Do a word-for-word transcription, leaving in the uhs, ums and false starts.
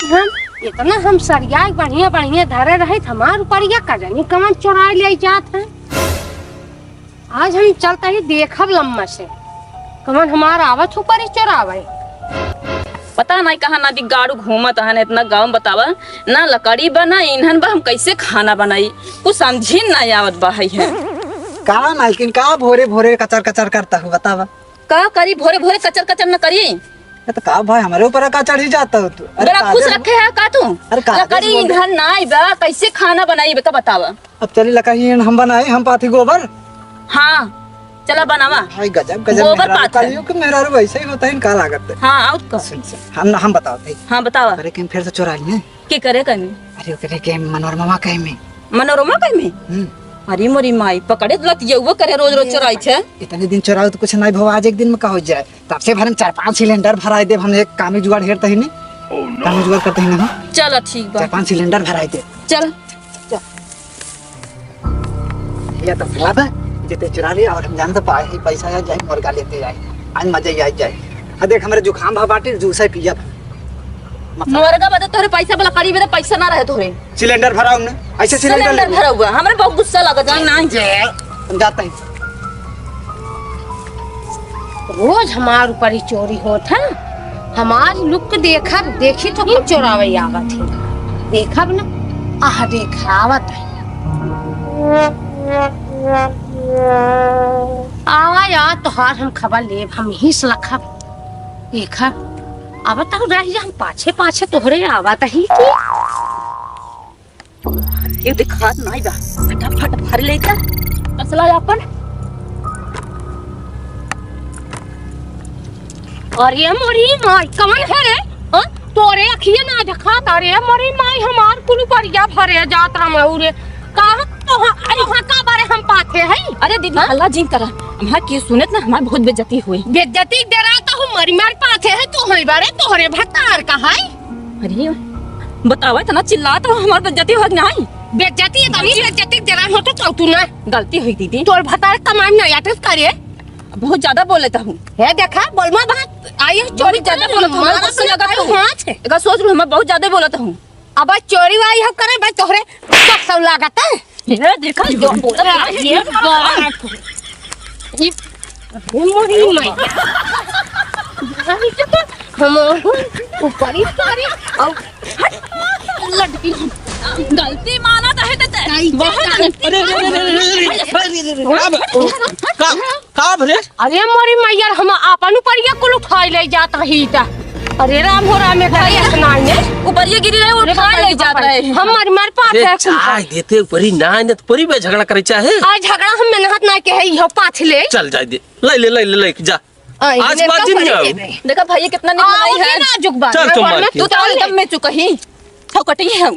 हम इतना हम सरिया बढ़िया बढ़िया धरे रहे, हमार ऊपरिया का जानी कवन चोराइ ले जात है। आज हम चलत ही देखब लम्मा से, कवन हमार आवत ऊपरी चोरावे। पता नहीं कहाँ ना दिगाड़ू घूमत हन इतना गाँव में, बतावा। ना लकड़ी बा, ना ईंधन बा, हम कैसे खाना बनाई? कुछ समझी ना आवत बा है, है। का मालकिन, का भोरे भोरे कचर कचर करत हो, बतावा? का करी, भोरे भोरे कचर कचर न करी। ये तो का भाई, हमरे ऊपर का चढ़ी जात हो तू? अरे बड़ा खुश रखे है का तू? अरे कागज लकड़ी बोल दे। ईंधन नाई बा, कैसे खाना बनाई बे का बतावा? अब चली लकड़ी ईंधन हम बनाई, हम पाथी गोबर। हाँ, चला बनावा। भाई गजब, गजब गोबर मेहरारू पाथी। कहियो कि मेहरारू वैसे ही होता है, इनका लागत है। हाँ, और का? सुन, सुन, हम, हम बताओ थे। हाँ, बतावा। अरे, किन फिर से चोराई है? के करे कहीं? अरे, ओकरे के मनोरमा कहे में। मनोरमा कहे में? हम्म। अरे मोरी माई, पकड़े लतियौवा करे रोज रोज चोराई छे। इतने दिन चोराओ तो कुछ नहीं भवा, आज एक दिन में का हो जाए? तब से भर हम चार पांच सिलेंडर भराई देब, हम एक कामी जुगाड़ हेरते ही नहीं। कामी जुगाड़ करते ही नहीं। चल ठीक बा। चार पांच सिलेंडर भराई देब। चल। चल। ये तो भला बा, जेते चुरा लिया और हम जानते पाए ही पैसा आ जाए, मुर्गा लेते आए। आज मजा ही आ जाए। आ देख, हमरे जुकाम भा बाटे, जूस है पिया। मतलब मुर्गा बदे तोहरे पैसा वाला करीब रे, पैसा ना रहे तोहरे। सिलेंडर भराऊ ने, ऐसे सिलेंडर सिलेंडर ले। भरा हुआ, हमरा बहुत गुस्सा लगत है। नहीं जे, हम जाते हैं। रोज हमार ऊपर ही चोरी होत है। हमार लुक देखब, देखी तो कौन चोरावे आवत है। देखब ना, आह, देख, आवत है। आवा यार, तोहार हम खबर लेब, हम ही से रखब। देखब, अब तक रह जा, हम पाछे पाछे तोहरे आवत ही की। ये दिखात नाई बा, फटाफट भर ले जा तसला अपन। अरे मोरी माई, कवन है रे? हाँ? तोरे अखिए ना दिखात। अरे मोरी माई, हमार कुल परिया भरे जात रहा रे। कहाँ, कहाँ, अरे वहाँ का बारे हम पाथे है? अरे दीदी, हाँ? हल्ला जिन करा, हमार के सुनत ना, हमार बहुत बेइज्जती हुई। बेइज्जती डरा तो हम मरी मार पाथे है, तू है बारे, तोहरे भतार का है? अरे, बतावा, इतना चिल्लात हो, हमार बेइज्जती हो कि नहीं? बेइज्जती है, तनी बेइज्जती जरा हो तो चल तू ना। गलती हुई दीदी। तोर भतार कमाई ना आते करे। बहुत ज्यादा बोलत हूँ। हे देखा, बोल मत बात। आई चोरी बहुत ज्यादा करे, बोलत हूँ, हमारा हमारा गुस्सा लगत हूँ। हाथ है। एका सोच लो, हम बहुत ज्यादा बोलत हूँ। अब चोरी वाई हम करे, भाई तोहरे सब सब लागत है। ये देखा, जो बोला था, ये बात। ये, ये मोरी माई। हम ऊपर ही ऊपर ही, और हट, लड़की। गलती माना तो है, तो ते-, नहीं, बहुत गलती। अरे, अरे, अरे, अरे, अरे, अरे, अरे, अरे, अरे, अरे, अरे, अरे, अरे, अरे, का भरे? अरे मोरी मैया, हम आपन ऊपर ये कुल उठाई ले जात रही था। अरे राम हो राम, ये करे इतना ने। ऊपर ये गिरी रहे, अरे उठाई बाप रे, ले जात रहे। हम मर मर पात अरे है कुल। चाय देते ऊपरी ना, ने तो ऊपरी में झगड़ा करे चाहे। आज झगड़ा हम मेहनत ना के है, यो पाथ ले। चल जाए दे, ले ले, ले ले, ले जा। आई, आज इन्हें बात कब जिन भरे जाओ। देबे? देखा भाई, ये कितना निक आई बनाई है। नाजुक बात। चल, चल, मार के। तू तो एकदम में चुका ही। छौकटी है।